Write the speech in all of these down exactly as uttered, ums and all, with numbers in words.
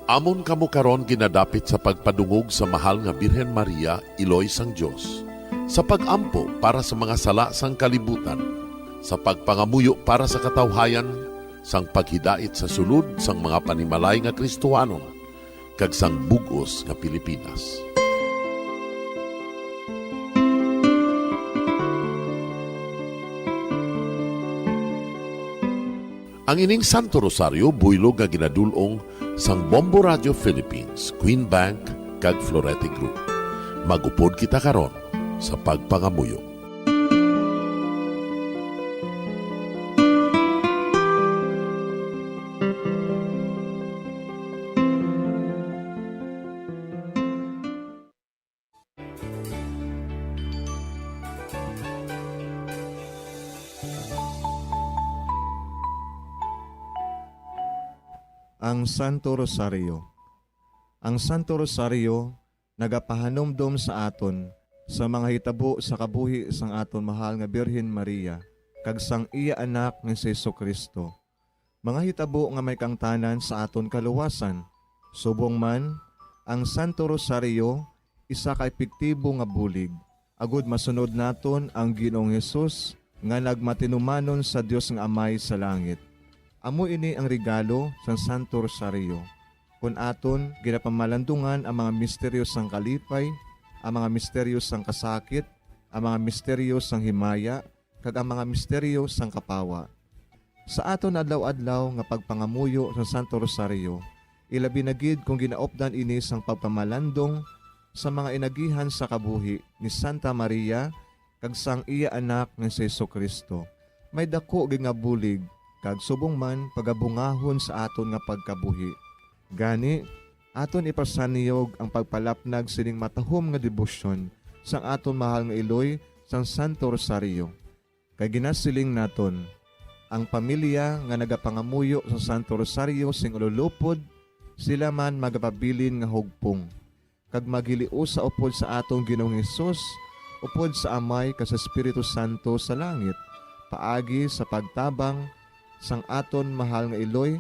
Amon kamo karon ginadapit sa pagpadungog sa Mahal nga Birhen Maria, Iloy sang Dios, sa pag-ampo para sa mga sala sang kalibutan, sa pagpangamuyo para sa katawhayan, sang paghidait sa sulod sang mga panimalay nga Kristohanon, kag sang bug-os nga Pilipinas. Ang ining Santo Rosario buylog nga ginadul-ong sang Bombo Radio Philippines, Queen Bank, kag Florete Group. Mag-upod kita karon sa pagpangamuyo. Ang Santo Rosario. Ang Santo Rosario nagapahanumdom sa aton sa mga hitabo sa kabuhi sang aton mahal nga Birhen Maria kag sang iya Anak nga si Jesu-Cristo, mga hitabo nga may kaangtanan sa aton kaluwasan. Subong man, ang Santo Rosario isa ka epektibo nga bulig agod masunod naton ang Ginoong Hesus nga nagmatinumanon sa Dios nga Amay sa langit. Amo ini ang regalo sang Santo Rosario. Kon aton ginapamalandungan ang mga misteryo sang kalipay, ang mga misteryo sang kasakit, ang mga misteryo sang himaya, kag ang mga misteryo sang kapawa. Sa aton adlaw-adlaw nga pagpangamuyo sa Santo Rosario, ilabi na gid kon ginaupdan ini sang pagpamalandong sa mga inagihan sa kabuhi ni Santa Maria kag sang iya Anak nga si Jesu-Cristo, may daku gid nga bulig kag subong man pagabungahon sa aton nga pagkabuhi. Gani, aton ipasaniyog ang pagpalapnag sining matahom nga debosyon sang aton mahal nga iloy sang Santo Rosario. Kay ginasiling naton, ang pamilya nga nagapangamuyo sa Santo Rosario sing ululupod, sila man magapabilin nga hugpong, kag maghiliusa upod sa aton Ginoong Hesus, upod sa Amay kag sa Espiritu Santo sa langit, paagi sa pagtabang sang aton mahal nga iloy,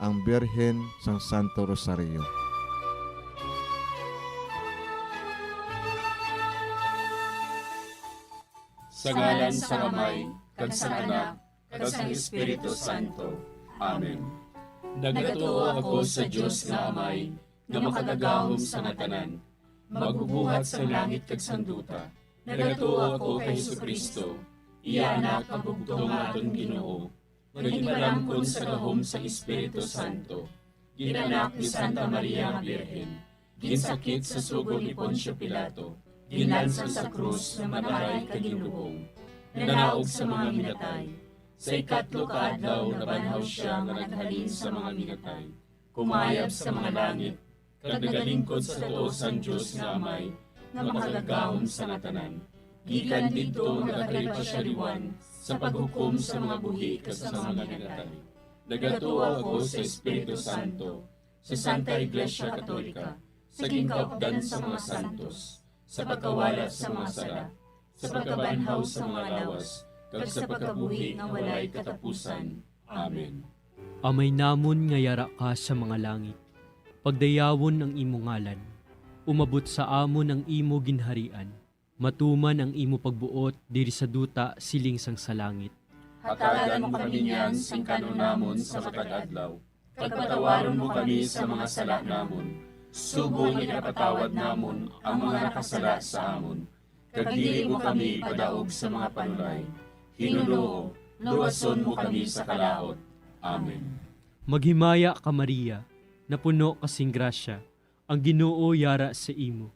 ang Birhen sang Santo Rosario. Sa ngalan sang Amay, kag sang Anak, kag sang Espiritu Santo. Amen. Nagatuo ako sa Dios nga Amay, nga makagagahom sa nga tanan, magbubuhat sang langit kag sang duta. Nagatuo ako kay Jesu-Cristo, iya Anak, ang bugtong nga aton Ginoo, nga ginpalamkon sa gahom sang Espiritu Santo, ginanak ni Santa Maria nga Birhen, ginsakit sa sugo ni Poncio Pilato, ginlansang sa krus nga mataray kag ginlubong, nanaog sa mga minatay. Sa ikatlo ka adlaw nabanhaw sia nga naghalin sa mga minatay, kumayab sa mga langit, kag nagalingkod sa tuo sang Dios nga Amay, nga makagagahom sa nga tanan. Gikan didto nagakari pa sia liwan sa paghukom sa mga buhi kag sa mga minatay. Nagatuo ako sa Espiritu Santo, sa Santa Iglesia Katolika, sa ginkaupdan sa mga santos, sa pagkawala sa mga sala, sa pagkabanhaw sa mga lawas, kag sa pagkabuhi nga walay katapusan. Amen. Amay namon nga yara ka sa mga langit, pagdayawon ang imo ngalan. Umabot sa amon ang imo ginharian. Matuman ang imo pagbuot diri sa duta siling sang sa langit. Hatagan mo kami niyan sing kan-on namon sa matag adlaw, kag patawaron mo kami sa mga sala namon, subong nga ginapatawad namon ang mga nakasala sa amon, kag dili mo kami ipadaog sa mga panulay. Ginoo, luwason mo kami sa kalaut. Amen. Maghimaya ka, Maria, napuno ka sing grasya, ang Ginoo yara sa imo.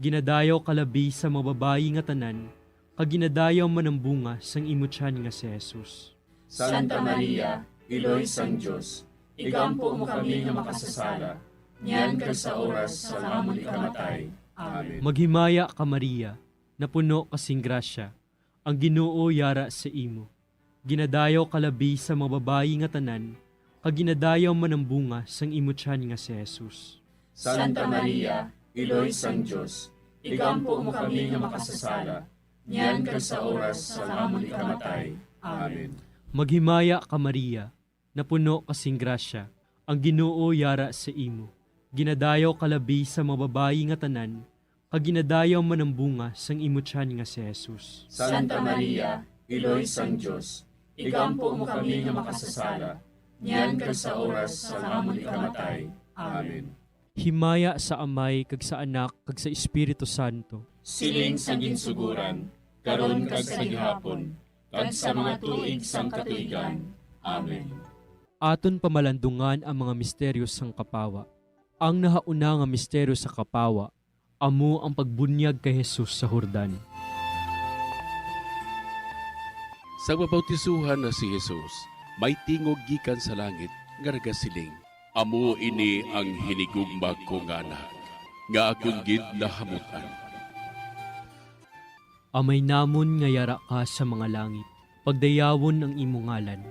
Ginadayaw ka labi sa mga babayi nga tanan, kag ginadayaw man ang bunga sang imo tiyan nga si Jesus. Santa Maria, Iloy sang Dios, igampo mo kami nga makasasala, niyan kag sa oras sang amon ikamatay. Amen. Maghimaya ka, Maria, napuno ka sing grasya, ang Ginoo yara sa imo. Ginadayaw ka labi sa mga babayi nga tanan, kag ginadayaw man ang bunga sang imo tiyan nga si Jesus. Santa Maria, Iloy sang Dios, igampo mo kami nga makasasala, niyan kag sa oras sang amon ikamatay. Amen. Maghimaya ka, Maria, napuno ka sing grasya, Ang Ginoo yara sa imo. Ginadayaw ka labi sa mga babayi nga tanan, kag ginadayaw man ang bunga sang imo tiyan nga si Jesus. Santa Maria, Iloy sang Dios, igampo mo kami nga makasasala, niyan kag sa oras sang amon ikamatay. Amen. Himaya sa Amay, kag sa Anak, kag sa Espiritu Santo. Siling sa ginsuguran, karon kag sa gihapon, kag sa mga tuig sang katuigan. Amen. Aton pamalandungan ang mga misteryo sang kapawa. Ang nahauna nga misteryo sa kapawa amo ang pagbunyag kay Jesus sa Jordan. Sa pabautisohan na si Jesus, may tingog gikan sa langit nga nagasiling, "Amo ini ang hinigugma ko nga Anak, nga akon gid nahamut-an." Amay namon nga yara ka sa mga langit, pagdayawon ang imo ngalan.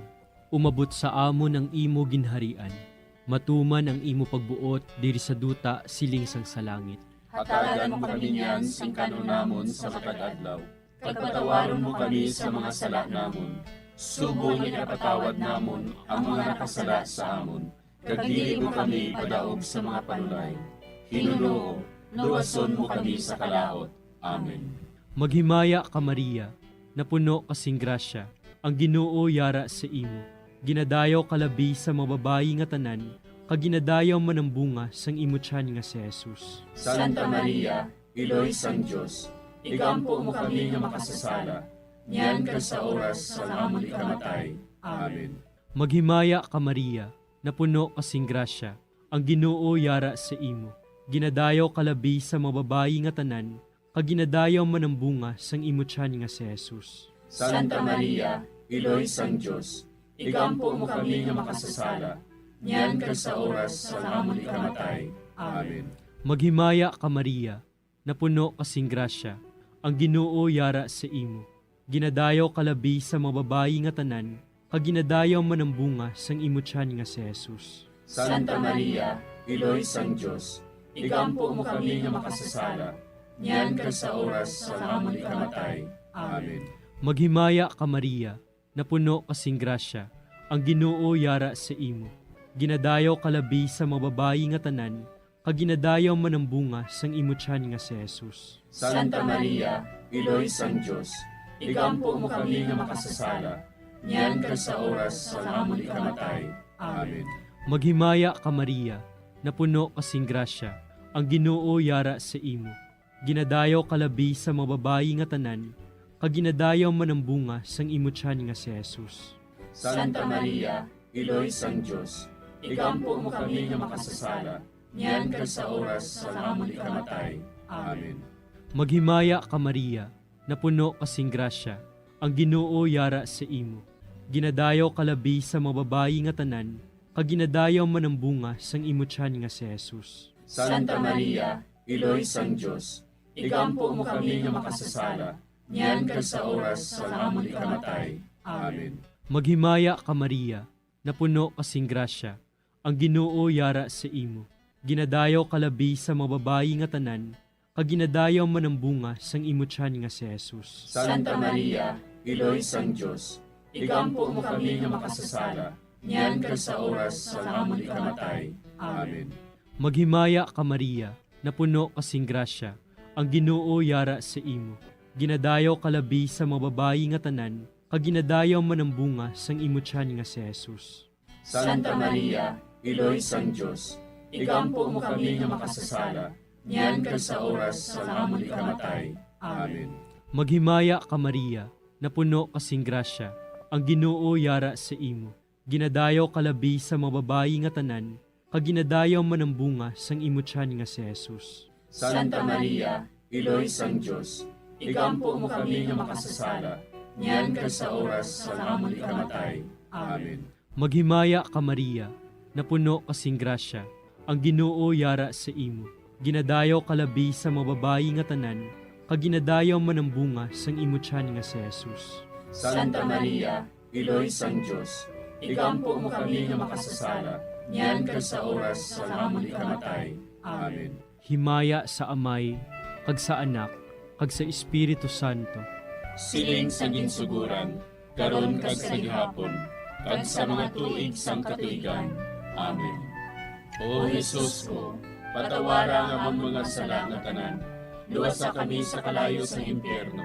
Umabot sa amon ang imo ginharian. Matuman ang imo pagbuot diri sa duta siling sang sa langit. Hatagan mo kami niyan sing kan-on namon sa matag adlaw, kag patawaron mo kami sa mga sala namon, subong nga ginapatawad namon ang mga nakasala sa amon, kag dili mo kami ipadaog sa mga panulay. Ginoo, luwason mo kami sa kalaut. Amen. Maghimaya ka, Maria, napuno ka sing grasya, ang Ginoo yara sa imo. Ginadayaw ka labi sa mga babayi nga tanan, kag ginadayaw man ang bunga sang imo tiyan nga si Jesus. Santa Maria, Iloy sang Dios, igampo mo kami nga makasasala, niyan kag sa oras sang amon ikamatay. Amen. Maghimaya ka, Maria, napuno ka sing grasya, ang Ginoo yara sa imo. Ginadayaw ka labi sa mga babayi nga tanan, kag ginadayaw man ang bunga sang imo tiyan nga si Jesus. Santa Maria, Iloy sang Dios, igampo mo kami nga makasasala, niyan kag sa oras sang amon ikamatay. Amen. Maghimaya ka, Maria, napuno ka sing grasya, ang Ginoo yara sa imo. Ginadayaw ka labi sa mga babayi nga tanan, kag ginadayaw man ang bunga sang imo tiyan nga si Jesus. Santa Maria, Iloy sang Dios, igampo mo kami nga makasasala, niyan kag sa oras sang amon ikamatay. Amen. Maghimaya ka, Maria, napuno ka sing grasya, ang Ginoo yara sa imo. Ginadayaw ka labi sa mga babayi nga tanan, kag ginadayaw man ang bunga sang imo tiyan nga si Jesus. Santa Maria, Iloy sang Dios, igampo mo kami nga makasasala, niyan kag sa oras sang amon ikamatay. Amen. Maghimaya ka, Maria, napuno ka sing grasya, ang Ginoo yara sa imo. Ginadayaw ka labi sa mga babayi nga tanan, kag ginadayaw man ang bunga sang imo tiyan nga si Jesus. Santa Maria, Iloy sang Dios, igampo mo kami nga makasasala, niyan kag sa oras sang amon ikamatay. Amen. Maghimaya ka, Maria, napuno ka sing grasya, ang Ginoo yara sa imo. Ginadayaw ka labi sa mga babayi nga tanan, kag ginadayaw man ang bunga sang imo tiyan nga si Jesus. Santa Maria, Iloy sang Dios, igampo mo kami nga makasasala, niyan kag sa oras sang amon ikamatay. Amen. Maghimaya ka, Maria, napuno ka sing grasya, ang Ginoo yara sa imo. Ginadayaw ka labi sa mga babayi nga tanan, kag ginadayaw man ang bunga sang imo tiyan nga si Jesus. Santa Maria, Iloy sang Dios, igampo mo kami nga makasasala, niyan kag sa oras sang amon ikamatay. Amen. Maghimaya ka, Maria, napuno ka sing grasya, ang Ginoo yara sa imo. Ginadayaw ka labi sa mga babayi nga tanan, kag ginadayaw man ang bunga sang imo tiyan nga si Jesus. Santa Maria, Iloy sang Dios, igampo mo kami nga makasasala, niyan kag sa oras sang amon ikamatay. Amen. Maghimaya ka, Maria, napuno ka sing grasya, ang Ginoo yara sa imo. Ginadayaw ka labi sa mga babayi nga tanan, kag ginadayaw man ang bunga sang imo tiyan nga si Jesus. Santa Maria, Iloy sang Dios, igampo mo kami nga makasasala, niyan kag sa oras sang amon ikamatay. Amen. Maghimaya ka, Maria, napuno ka sing grasya, ang Ginoo yara sa imo. Ginadayaw ka labi sa mga babayi nga tanan, kag ginadayaw man ang bunga sang imo tiyan nga si Jesus. Santa Maria, Iloy sang Dios, igampo mo kami nga makasasala, niyan kag sa oras sang amon ikamatay. Amen. Himaya sa Amay, kag sa Anak, kag sa Espiritu Santo. Siling sa ginsuguran, karon kag sa gihapon, kag sa mga tuig sang katuigan. Amen. O Jesus ko, patawara ang amon mga sala nga tanan, luwasa kami sa kalayo sang impyerno,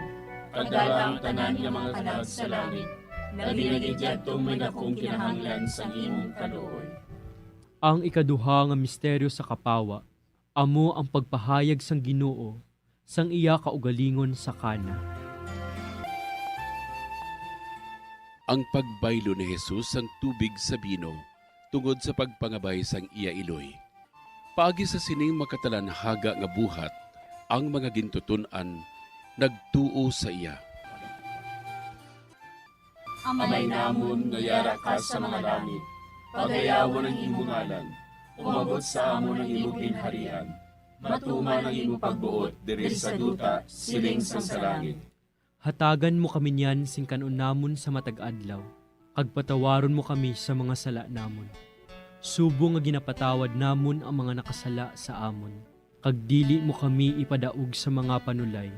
kag dala ang tanan nga mga kalag sa langit, labi na gid yadtong may dakong kinahanglan sang imong kaluoy. Ang ikaduha nga misteryo sa kapawa amo ang pagpahayag sang Ginoo sang iya kaugalingon sa Cana. Ang pagbaylo ni Jesus sang tubig sa bino tungod sa pagpangabay sang iya iloy. Paagi sa sining makatalanhaga nga buhat, ang mga gintuton-an nagtuo sa iya. Amay namon nga yara ka sa mga langit, pagayawon ang imo ngalan, umabot sa amon ang imo ginharian, matuman ang imo pagbuot diri sa duta, siling sang sa langit. Hatagan mo kami niyan sing kan-on namon sa matag adlaw, kag patawaron mo kami sa mga sala namon, subong nga ginapatawad namon ang mga nakasala sa amon, kag dili mo kami ipadaog sa mga panulay.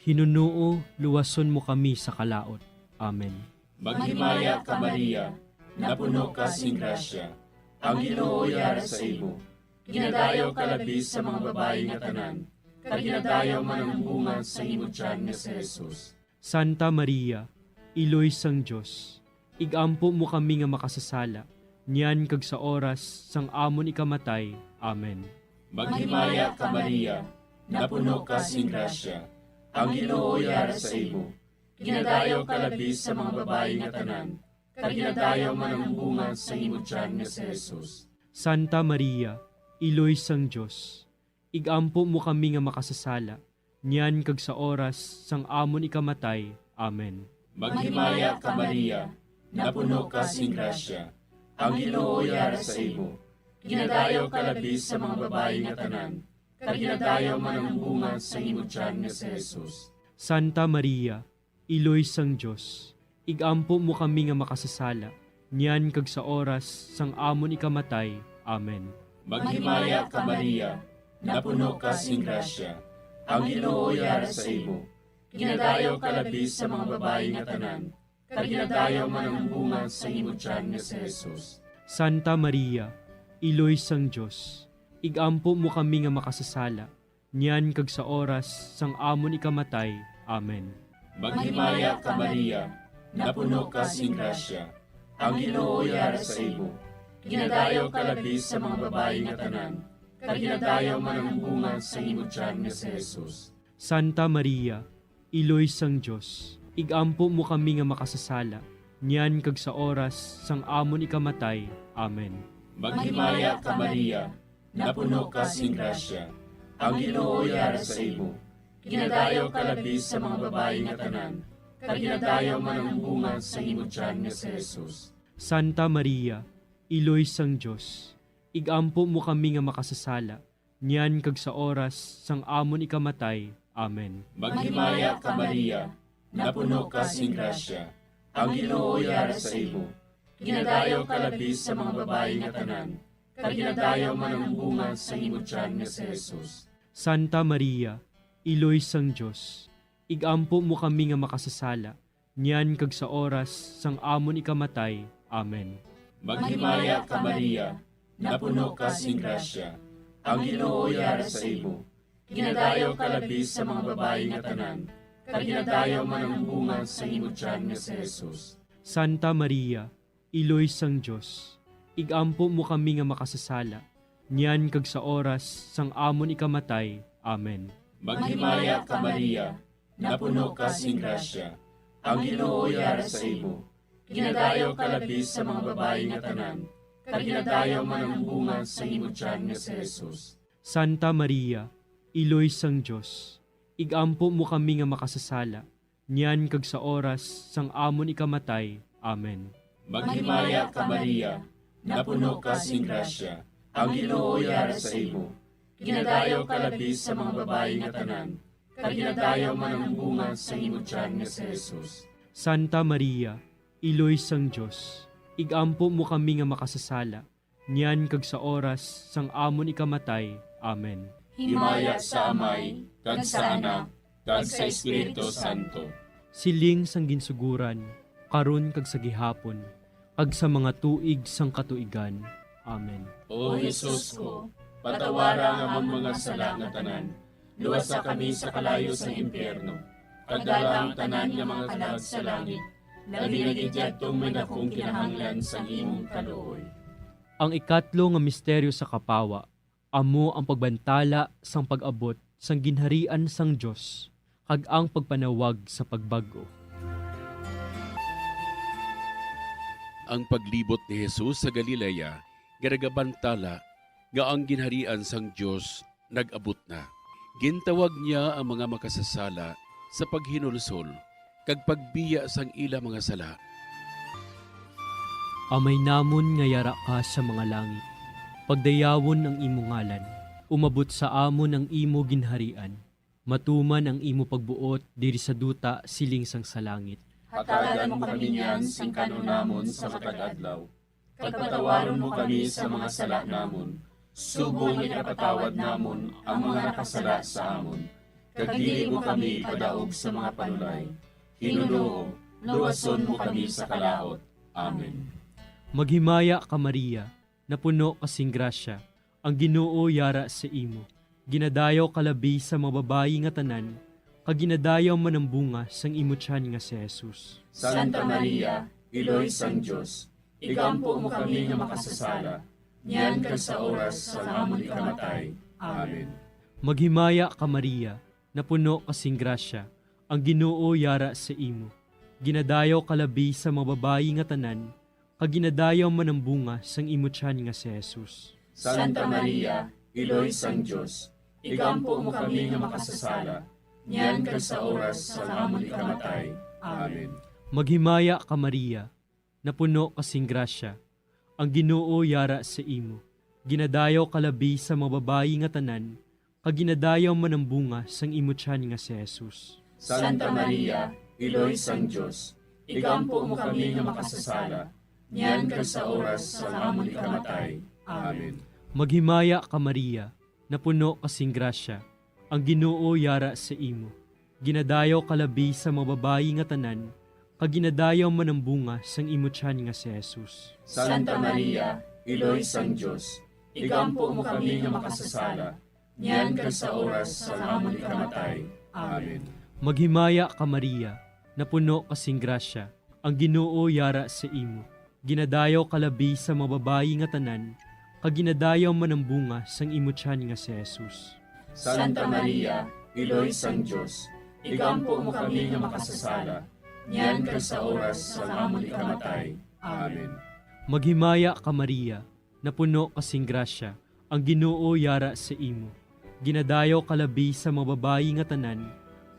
Hinunoo, luwason mo kami sa kalaut. Amen. Maghimaya ka, Maria, napuno ka sing grasya, ang Ginoo yara sa imo. Ginadayaw ka labi sa mga babayi nga tanan, kag ginadayaw man ang bunga sa imo tiyan nga si Jesus. Santa Maria, Iloy sang Dios, ig-ampo mo kami nga makasasala, niyan kag sa oras sang amon ikamatay. Amen. Maghimaya ka, Maria, napuno ka sing grasya, ang Ginoo yara sa imo. Ginadayaw ka labi sa mga babayi nga tanan, kag ginadayaw man ang bunga sa imo tiyan nga si Jesus. Santa Maria, Iloy sang Dios, ig-ampo mo kami nga makasasala, niyan kag sa oras sang amon ikamatay. Amen. Maghimaya ka, Maria, napuno ka sing grasya, ang Ginoo yara sa imo. Ginadayaw ka labi sa mga babayi nga tanan, kag ginadayaw man ang bunga sa imo tiyan nga si Jesus. Santa Maria, Iloy sang Dios, ig-ampo mo kami nga makasasala, niyan kag sa oras sang amon ikamatay. Amen. Maghimaya ka, Maria, napuno ka sing grasya, ang Ginoo yara sa imo. Ginadayaw ka labi sa mga babayi nga tanan, kag ginadayaw man ang bunga sa imo tiyan nga si Jesus. Santa Maria, Iloy sang Dios, ig-ampo mo kami nga makasasala, niyan kag sa oras sang amon ikamatay. Amen. Maghimaya ka, Maria, napuno ka sing grasya, ang Ginoo yara sa imo. Ginadayaw ka labi sa mga babayi nga tanan, kag ginadayaw man ang bunga sa imo tiyan nga si Jesus. Santa Maria, Iloy sang Dios, ig-ampo mo kami nga makasasala, niyan kag sa oras sang amon ikamatay. Amen. Maghimaya ka, Maria, napuno ka sing grasya, ang Ginoo yara sa imo. Ginadayaw ka labi sa mga babayi nga tanan, kag ginadayaw man ang bunga sa imo tiyan nga si Jesus. Santa Maria, Iloy sang Dios, ig-ampo mo kami nga makasasala, niyan kag sa oras sang amon ikamatay. Amen. Maghimaya ka, Maria, napuno ka sing grasya, ang Ginoo yara sa imo. Ginadayaw ka labi sa mga babayi nga tanan, kag ginadayaw man ang bunga sa imo tiyan nga si Jesus. Santa Maria, Iloy sang Dios, ig-ampo mo kami nga makasasala, niyan kag sa oras sang amon ikamatay. Amen. Maghimaya ka, Maria, napuno ka sing grasya, ang Ginoo yara sa imo. Ginadayaw ka labi sa mga babayi nga tanan, kag ginadayaw man ang bunga sa imo tiyan nga si Jesus. Santa Maria, Iloy sang Dios, ig-ampo mo kami nga makasasala, niyan kag sa oras sang amon ikamatay. Amen. Maghimaya ka, Maria, napuno ka sing grasya, ang Ginoo yara sa imo. Ginadayaw ka labi sa mga babayi nga tanan, kag ginadayaw man ang bunga sa imo tiyan nga si Jesus. Santa Maria, Iloy sang Dios, ig-ampo mo kami nga makasasala, niyan kag sa oras sang amon ikamatay. Amen. Maghimaya ka, Maria, napuno ka sing grasya, ang Ginoo yara sa imo. Ginadayaw ka labi sa mga babayi nga tanan, kag ginadayaw man ang bunga sa imo tiyan nga si Jesus. Santa Maria, Iloy sang Dios, ig-ampo mo kami nga makasasala, niyan kag sa oras sang amon ikamatay. Amen. Himaya sa Amay, kag sa Anak, kag sa Espiritu Santo. Siling sang ginsuguran, karon kag sa gihapon, kag sa mga tuig sang katuigan. Amen. O Jesus ko, patawara ang amon mga sala nga tanan, luwasa kami sa kalayo sang impyerno, kag dala ang tanan nga mga kalag sa langit, labi na gid yadtong may dakong kinahanglan sang imong kaluoy. Ang ikatlo nga misteryo sa kapawa amo ang pagbantala sang pag-abot sang Ginharian sang Dios kag ang pagpanawag sa pagbag-o. Ang paglibot ni Jesus sa Galilea nga nagabantala nga ang Ginharian sang Dios nag-abot na. Gintawag niya ang mga makasasala sa paghinulsol kag pagbiya sang ila mga sala. Amay namon nga yara ka sa mga langit, pagdayawon ang imo ngalan, umabot sa amon ang imo ginharian, matuman ang imo pagbuot diri sa duta siling sang sa langit. Hatagan mo kami niyan sing kan-on namon sa matag adlaw, kag patawaron mo kami sa mga sala namon, subong nga ginapatawad namon ang mga nakasala sa amon, kag dili mo kami ipadaog sa mga panulay. Ginoo, luwason mo kami sa kalaut. Amen. Maghimaya ka, Maria, napuno ka sing grasya, ang Ginoo yara sa imo. Ginadayaw ka labi sa mga babayi nga tanan, kag ginadayaw man ang bunga sang imo tiyan nga si Jesus. Santa Maria, Iloy sang Dios, igampo mo kami nga makasasala, niyan kag sa oras sang amon ikamatay. Amen. Maghimaya ka, Maria, napuno ka sing grasya, ang Ginoo yara sa imo. Ginadayaw ka labi sa mga babayi nga tanan, kag ginadayaw man ang bunga sang imo tiyan nga si Jesus. Santa Maria, Iloy sang Dios, igampo mo kami nga makasasala, niyan kag sa oras sang amon ikamatay. Amen. Maghimaya ka, Maria, napuno ka sing grasya, ang Ginoo yara sa imo. Ginadayaw ka labi sa mga babayi nga tanan, kag ginadayaw man ang bunga sang imo tiyan nga si Jesus. Santa Maria, Iloy sang Dios, igampo mo kami nga makasasala, niyan kag sa oras sang amon ikamatay. Amen. Maghimaya ka, Maria, napuno ka sing grasya, ang Ginoo yara sa imo. Ginadayaw ka labi sa mga babayi nga tanan, kag ginadayaw man ang bunga sang imo tiyan nga si Jesus. Santa Maria, Iloy sang Dios, igampo mo kami nga makasasala, niyan kag sa oras sang amon ikamatay. Amen. Maghimaya ka, Maria, napuno ka sing grasya, ang Ginoo yara sa imo. Ginadayaw ka labi sa mga babayi nga tanan, kag ginadayaw man ang bunga sang imo tiyan nga si Jesus. Santa Maria, Iloy sang Dios, igampo mo kami nga makasasala, niyan kag sa oras sang amon ikamatay. Amen. Maghimaya ka, Maria, napuno ka sing grasya, ang Ginoo yara sa imo. Ginadayaw ka labi sa mga babayi nga tanan,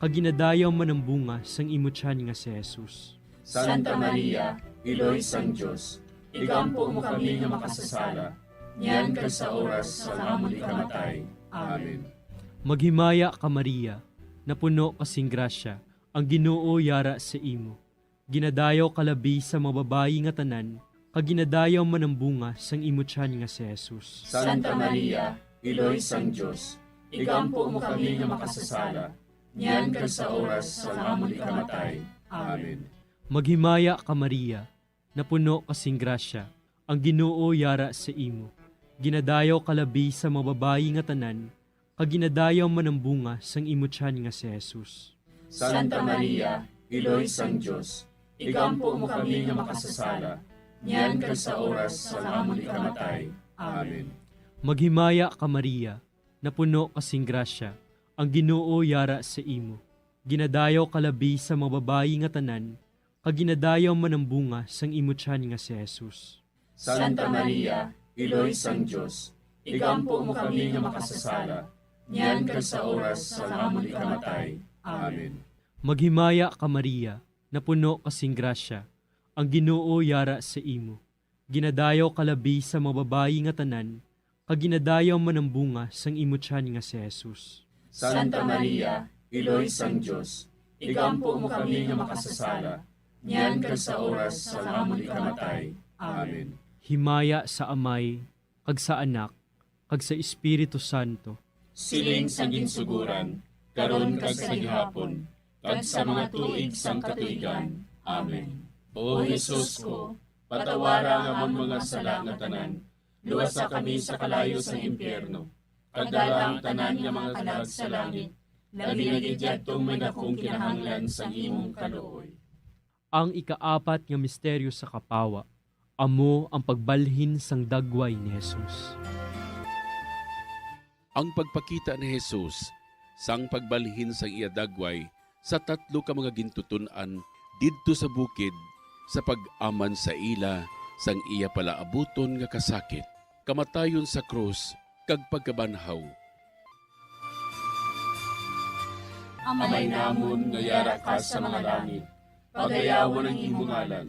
kag ginadayaw man ang bunga sang imo tiyan nga si Jesus. Santa Maria, Iloy sang Dios, igampo mo kami nga makasasala, niyan kag sa oras sang amon ikamatay. Amen. Maghimaya ka, Maria, napuno ka sing grasya, ang Ginoo yara sa imo. Ginadayaw ka labi sa mga babayi nga tanan, kag ginadayaw man ang bunga sang imo tiyan nga si Jesus. Santa Maria, Iloy sang Dios, igampo mo kami nga makasasala, niyan kag sa oras sang amon ikamatay. Amen. Maghimaya ka, Maria, napuno ka sing grasya, ang Ginoo yara sa imo. Ginadayaw ka labi sa mga babayi nga tanan, kag ginadayaw man ang bunga sang imo tiyan nga si Jesus. Santa Maria, Iloy sang Dios, igampo mo kami nga makasasala, niyan kag sa oras sang amon ikamatay. Amen. Maghimaya ka, Maria, napuno ka sing grasya, ang Ginoo yara sa imo. Ginadayaw ka labi sa mga babayi nga tanan, kag ginadayaw man ang bunga sang imo tiyan nga si Jesus. Santa Maria, Iloy sang Dios, igampo mo kami nga makasasala, niyan kag sa oras sang amon ikamatay. Amen. Maghimaya ka, Maria, napuno ka sing grasya, ang Ginoo yara sa imo. Ginadayaw ka labi sa mga babayi nga tanan, kag ginadayaw man ang bunga sang imo tiyan nga si Jesus. Santa Maria, Iloy sang Dios, igampo mo kami nga makasasala, niyan kag sa oras sang amon ikamatay. Amen. Himaya sa Amay, kag sa Anak, kag sa Espiritu Santo. Siling sa ginsuguran, karon kag sa gihapon, kag sa mga tuig sang katuigan. Amen. O Jesus ko, patawara ang amon mga sala nga tanan, luwasa kami sa kalayo sang impyerno, kag dala ang tanan nga mga kalag sa langit, labi na gid yadtong may dakong kinahanglan sang imong kaluoy. Ang ikaapat nga misteryo sa kapawa amo ang pagbalhin sang dagway ni Jesus. Ang pagpakita ni Jesus sang pagbalhin sang iya dagway sa tatlo ka mga gintuton-an didto sa bukid, sa pag-aman sa ila sang iya palaabuton nga kasakit, kamatayon sa krus, kag pagkabanhaw. Amay namon nga yara ka sa mga langit, pagayawon ang imo ngalan,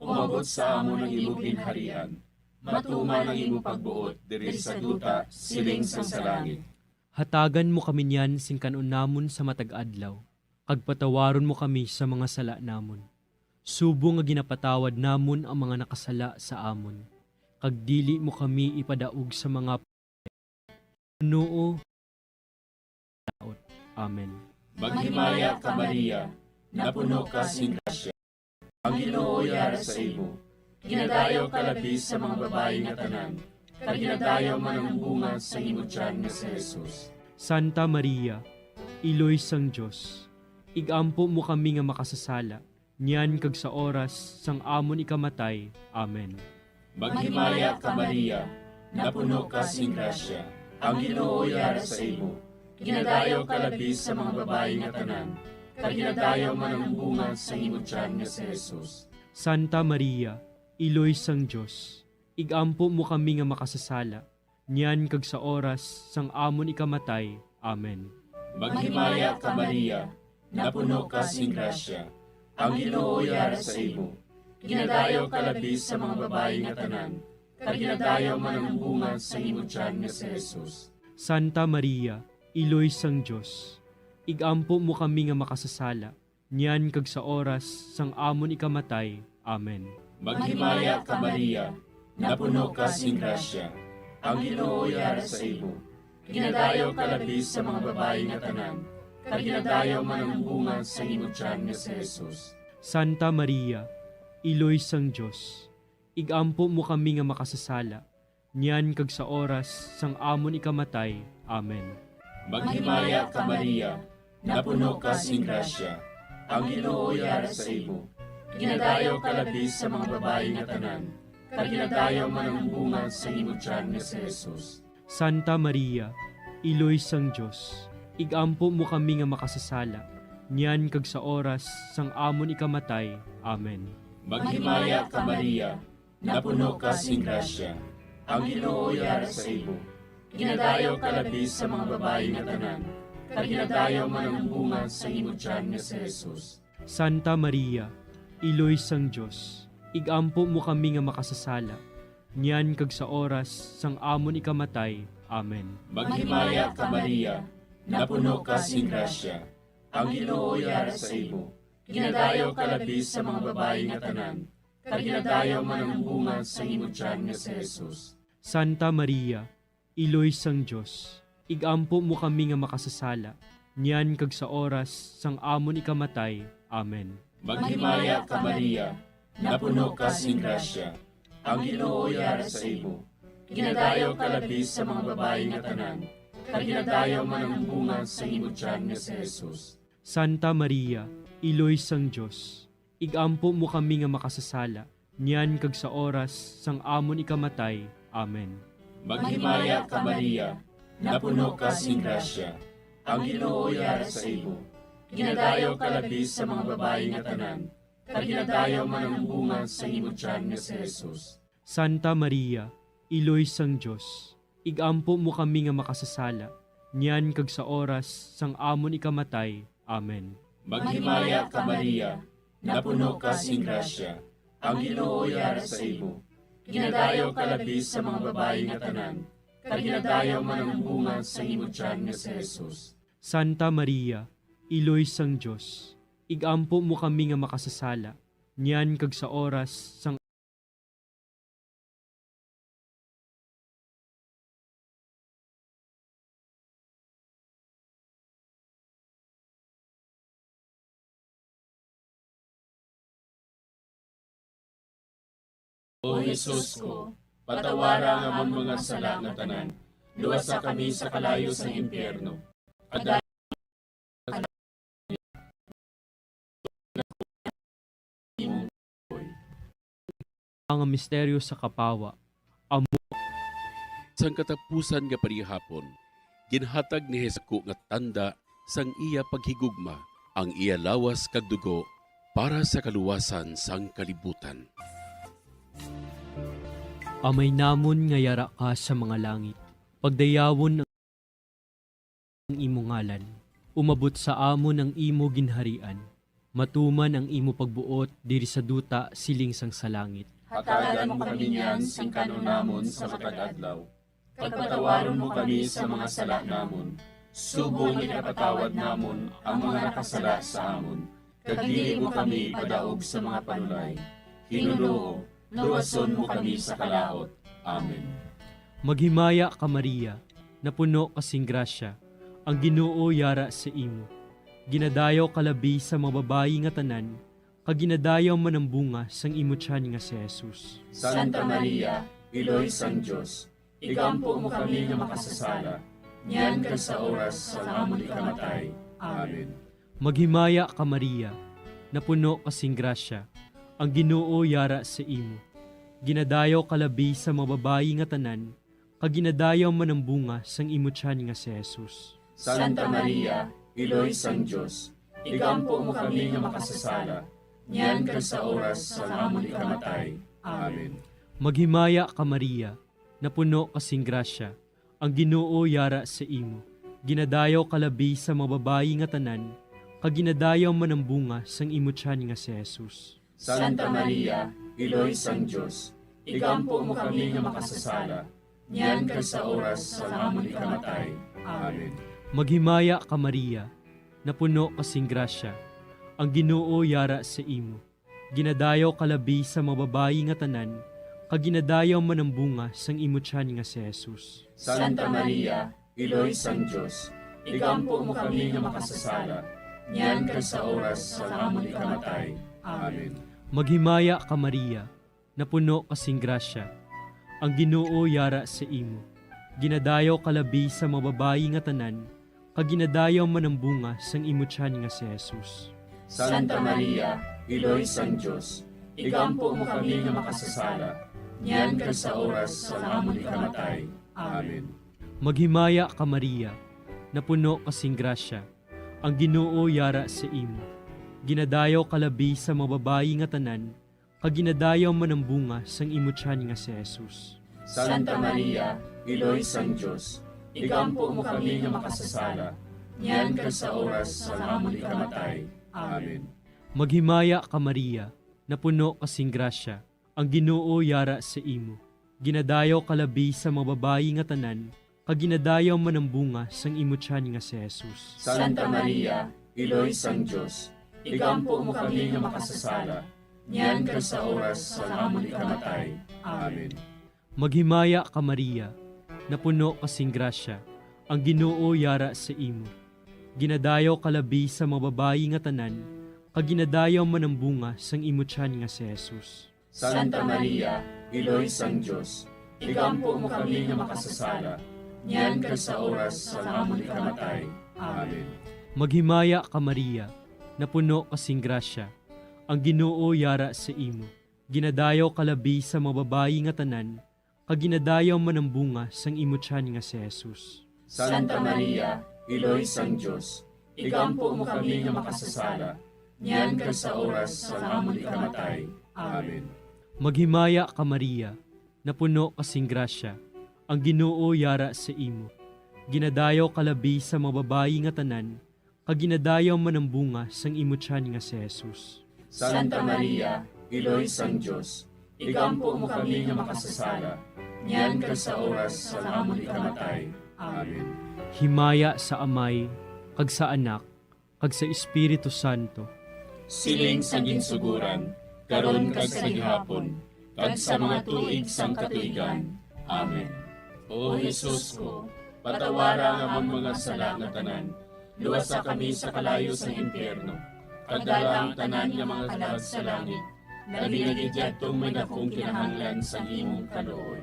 umabot sa amon ang imo ginharian, matuman ang imo pagbuot diri sa duta siling sang sa langit. Hatagan mo kami niyan sing kan-on namon sa matag adlaw, kag patawaron mo kami sa mga sala namon, subong nga ginapatawad namon ang mga nakasala sa amon, kag dili mo kami ipadaog sa mga noo. Amen. Maghimaya ka, Maria, napuno ka sing grasya, ang Ginoo yara sa imo. Ginadayaw ka labi sa mga babayi nga tanan, kag ginadayaw man ang bunga sa imo tiyan nga si Jesus. Santa Maria, Iloy sang Dios, ig-ampo mo kami nga makasasala, niyan kag sa oras sang amon ikamatay. Amen. Maghimaya ka, Maria, napuno ka sing grasya, ang Ginoo yara sa imo. Ginadayaw ka labi sa mga babayi nga tanan, kag ginadayaw man ang bunga sa imo tiyan nga si Jesus. Santa Maria, Iloy sang Dios, ig-ampo mo kami nga makasasala, niyan kag sa oras sang amon ikamatay. Amen. Maghimaya ka, Maria, napuno ka sing grasya, ang Ginoo yara sa imo. Ginadayaw ka labi sa mga babayi nga tanan, kag ginadayaw man ang bunga sa imo tiyan nga si Jesus. Santa Maria, Iloy sang Dios, ig-ampo mo kami nga makasasala, niyan kag sa oras sang amon ikamatay. Amen. Maghimaya ka, Maria, napuno ka sing grasya, ang Ginoo yara sa imo. Ginadayaw ka labi sa mga babayi nga tanan, kag ginadayaw man ang bunga sa imo tiyan nga si Jesus. Santa Maria, Iloy sang Dios, ig-ampo mo kami nga makasasala, niyan kag sa oras sang amon ikamatay. Amen. Maghimaya ka, Maria, napuno ka sing grasya, ang Ginoo yara sa imo. Ginadayaw ka labi sa mga babayi nga tanan, kag ginadayaw man ang bunga sa imo tiyan nga si Jesus. Santa Maria, Iloy sang Dios, ig-ampo mo kami nga makasasala, niyan kag sa oras sang amon ikamatay. Amen. Maghimaya ka, Maria, napuno ka sing grasya, ang Ginoo yara sa imo. Ginadayaw ka labi sa mga babayi nga tanan, kag ginadayaw man ang bunga sa imo tiyan nga si Jesus. Santa Maria, Iloy sang Dios, ig-ampo mo kami nga makasasala, niyan kag sa oras sang amon ikamatay. Amen. Maghimaya ka, Maria, napuno ka sing grasya, ang Ginoo yara sa imo. Ginadayaw ka labi sa mga babayi nga tanan, kag ginadayaw man ang bunga sa imo tiyan nga si Jesus. Santa Maria, Iloy sang Dios, ig-ampo mo kami nga makasasala, niyan kag sa oras sang amon ikamatay. Amen. Maghimaya ka, Maria, napuno ka sing grasya, ang Ginoo yara sa imo. Ginadayaw ka labi sa mga babayi nga tanan, kag ginadayaw man ang bunga sa imo tiyan nga si Jesus. Santa Maria, Iloy sang Dios, ig-ampo mo kami nga makasasala, niyan kag sa oras sang amon ikamatay. Amen. Maghimaya ka, Maria, napuno ka sing grasya, ang Ginoo yara sa imo. Ginadayaw ka labi sa mga babayi nga tanan, kag ginadayaw man ang bunga sa imo tiyan nga si Jesus. Santa Maria, Iloy sang Dios, ig-ampo mo kami nga makasasala, niyan kag sa oras sang amon ikamatay. Amen. Maghimaya ka, Maria, napuno ka sing grasya, ang Ginoo yara sa imo. Ginadayaw ka labi sa mga babayi nga tanan, kag ginadayaw man ang bunga sa imo tiyan nga si Jesus. Santa Maria, Iloy sang Dios, ig-ampo mo kami nga makasasala, niyan kag sa oras sang O Jesus ko, Patawara ang amon mga sala nga tanan. Luwasa kami sa kalayo sang impyerno. At dala ang misteryo sa kapawa. Amo. Sang katapusan nga panihapon, ginhatag ni Jesus nga tanda sang iya paghigugma, ang iya lawas kag dugo para sa kaluwasan sang kalibutan. Amay namon nga yara ka sa mga langit, pagdayawon ang imo ngalan. Umabot sa amon ang imo ginharian. Matuman ang imo pagbuot diri sa duta siling sang sa langit. Hatagan mo kami niyan sing kan-on namon sa matag adlaw. Kag patawaron mo kami sa mga sala namon, subong nga ginapatawad namon ang mga nakasala sa amon. Kag dili mo kami ipadaog sa mga panulay. Ginoo, luwason mo kami sa kalaut. Amen. Maghimaya ka, Maria, napuno ka sing grasya, ang Ginoo yara sa imo. Ginadayaw ka labi sa mga babayi nga tanan, kag ginadayaw man ang bunga sang imo tiyan nga si Jesus. Santa Maria, Iloy sang Dios, igampo mo kami nga makasasala, niyan kag sa oras sang amon ikamatay. Amen. Maghimaya ka, Maria, napuno ka sing grasya, ang Ginoo yara sa imo. Ginadayaw ka labi sa mga babayi nga tanan, kag ginadayaw man ang bunga sang imo tiyan nga si Jesus. Santa Maria, Iloy sang Dios, igampo mo kami nga makasasala, niyan kag sa oras sang amon ikamatay. Amen. Maghimaya ka, Maria, napuno ka sing grasya, ang Ginoo yara sa imo. Ginadayaw ka labi sa mga babayi nga tanan, kag ginadayaw man ang bunga sang imo tiyan nga si Jesus. Santa Maria, Iloy sang Dios, igampo mo kami nga makasasala, niyan kag sa oras sang amon ikamatay. Amen. Maghimaya ka, Maria, napuno ka sing grasya, ang Ginoo yara sa imo. Ginadayaw ka labi sa mga babayi nga tanan, kag ginadayaw man ang bunga sang imo tiyan nga si Jesus. Santa Maria, Iloy sang Dios, igampo mo kami nga makasasala, niyan kag sa oras sang amon ikamatay. Amen. Maghimaya ka, Maria, napuno ka sing grasya, ang Ginoo yara sa imo. Ginadayaw ka labi sa mga babayi nga tanan, kag ginadayaw man ang bunga sang imo tiyan nga si Jesus. Santa Maria, Iloy sang Dios, igampo mo kami nga makasasala, niyan kag sa oras sang amon ikamatay. Amen. Maghimaya ka, Maria, napuno ka sing grasya, ang Ginoo yara sa imo. Ginadayaw ka labi sa mga babayi nga tanan, kag ginadayaw man ang bunga sang imo tiyan nga si Jesus. Santa Maria, Iloy sang Dios, igampo mo kami nga makasasala, niyan kag sa oras sang amon ikamatay. Amen. Maghimaya ka, Maria, napuno ka sing grasya, ang Ginoo yara sa imo. Ginadayaw ka labi sa mga babayi nga tanan, kag ginadayaw man ang bunga sang imo tiyan nga si Jesus. Santa Maria, Iloy sang Dios, igampo mo kami nga makasasala, niyan kag sa oras sang amon ikamatay. Amen. Maghimaya ka, Maria, napuno ka sing grasya, ang Ginoo yara sa imo. Ginadayaw ka labi sa mga babayi nga tanan, kag ginadayaw man ang bunga sang imo tiyan nga si Jesus. Santa Maria, Iloy sang Dios, igampo mo kami nga makasasala, niyan kag sa oras sang amon ikamatay. Amen. Maghimaya ka, Maria, napuno ka sing grasya, ang Ginoo yara sa imo. Ginadayaw ka labi sa mga babayi nga tanan, kag ginadayaw man ang bunga sang imo tiyan nga si Jesus. Santa Maria, Iloy sang Dios, igampo mo kami nga makasasala, niyan kag sa oras sang amon ikamatay. Amen. Maghimaya ka, Maria, napuno ka sing grasya, ang Ginoo yara sa imo. Ginadayaw ka labi sa mga babayi nga tanan, kag ginadayaw man ang bunga sang imo tiyan nga si Jesus. Santa Maria, Iloy sang Dios, igampo mo kami nga makasasala, niyan kag sa oras sang amon ikamatay. Amen. Himaya sa Amay, kag sa Anak, kag sa Espiritu Santo. Siling sa ginsugoran, karon kag sa gihapon, kag sa mga tuig sang katuigan. Amen. O Jesus ko, patawara ang amon mga sala nga tanan, luwasa kami sa kalayo sang impyerno, kag dala ang tanan nga mga kalag sa langit, labi na gid yadtong may dakong kinahanglan sang imong kaluoy.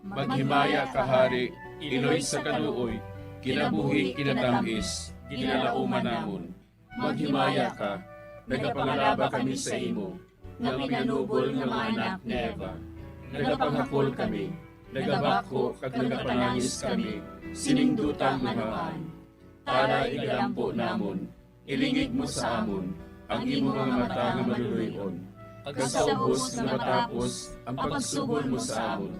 Maghimaya ka, Hari, iloy sa kaluoy, kinabuhi, kinatamis, kinalauman namon. Maghimaya ka, nagapangalaba kami sa imo, nga pinanubol nga mga anak ni Eva. Nagapanghakol kami, nagabakho kag nagapanangis kami sining dutang nga namaan. Tala, igalampo namon, ilingig mo sa amon ang imo mga mata nga maluluy-on, kag sa ubos nga matapos ang pagsugod mo sa amon,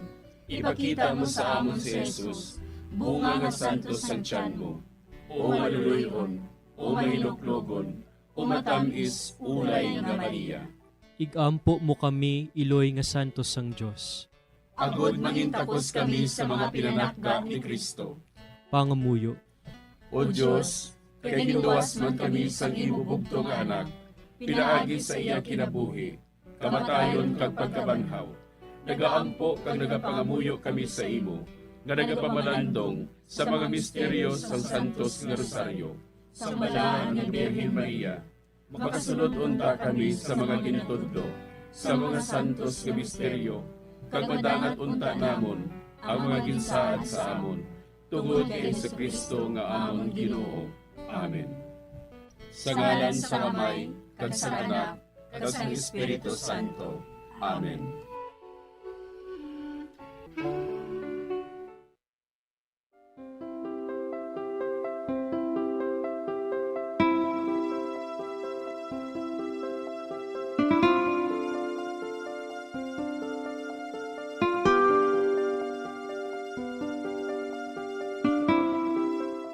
ipakita mo sa amon si Jesus, bunga nga santos sang tiyan mo. O maluluy-on, o mahinuklogon, o matamis, ulay nga Maria. Igampo mo kami, iloy nga santos sang Dios. Agod mangintakos kami sa mga pinanakda ni Cristo. Pangamuyo. O Dios, kay ginluwas man kami sang imo bugtong nga Anak, pinaagi sa iya kinabuhi, kamatayon kag pagkabanhaw, nagaampo kag nagapangamuyo kami sa imo, nga nagapamalandong sa mga misteryo sang Santos nga Rosaryo, sang Balaan nga Birhen Maria. Makasulod unta kami sa mga ginatudlo sa mga santos nga misteryo, kag madangat unta namon ang mga ginsaad sa amon, tungod kay Jesu-Cristo nga amon Ginoo. Amen. Sa ngalan sang Amay, kag sang Anak, kag sang Espiritu Santo. Amen.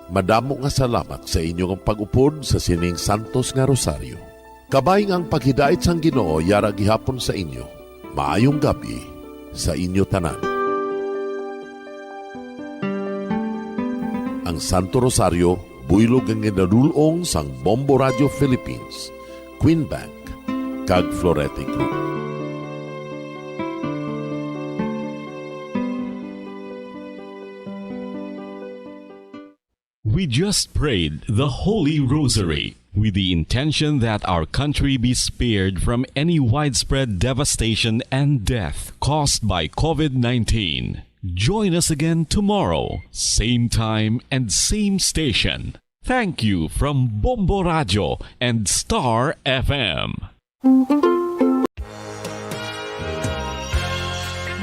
Madamo nga salamat sa inyo nga pag-upod sa sining santos nga rosaryo. Kabay nga ang paghidait sang Ginoo yara gihapon sa inyo. Maayong gab-i sa inyo tanan. Ang Santo Rosario, buylog nga ginadul-ong sang Bombo Radio Philippines, Queen Bank, kag Florete Group. We just prayed the Holy Rosary with the intention that our country be spared from any widespread devastation and death caused by COVID nineteen. Join us again tomorrow, same time and same station. Thank you from Bombo Radio and Star F M.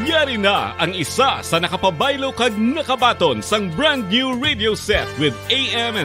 Yari na ang isa sa nakapabaylo kag nakabaton sang brand new radio set with A M and